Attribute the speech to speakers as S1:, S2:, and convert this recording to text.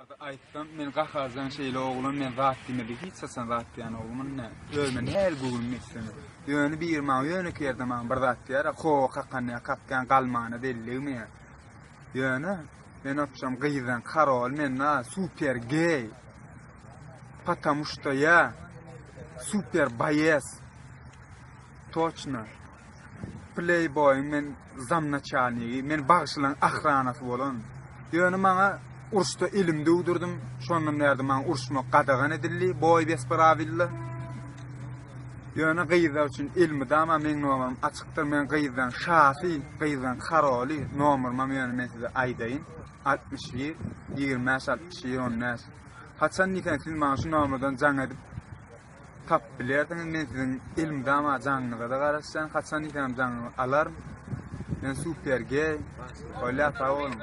S1: Aýtsam, men gaharjaň şeýle oglan, men zat diýmedi, hiç haçan zat diýen oglan däl. Özüme nähili göwnüm ýetse-de. Ýöne biri maňa ýönekeý ýerde maňa bir zat diýer, kowa kakan ýa kakýan galmana belligmi ýa. Ýöne men opşam gyzdan karol, men na super geý. Patamu şto ýa super baýes. Toçno. Playboýyň men zamnaçalnigi, men bagşylaň ahranasy bolan. Ýöne maňa uruşda elimi döwdürdim, şondan bärde maňa uruşmak gadagan edildi, boý bez prawilla. Ýöne gyzlar üçin elmydama meň nomerim açykdyr, men gyzlaň şasy, gyzlaň karoly, nomerymam ýöne men size aýdaýyn, 61 25 61 15. Haçan diýseň siz maňa şu nomerden jaň edip Tapyp bilersiňiz men siziň elmydama jaňyňyzada garaşýan haçan diýseňem jaňyňyzy alaryn men super geý bolýa sag boluň.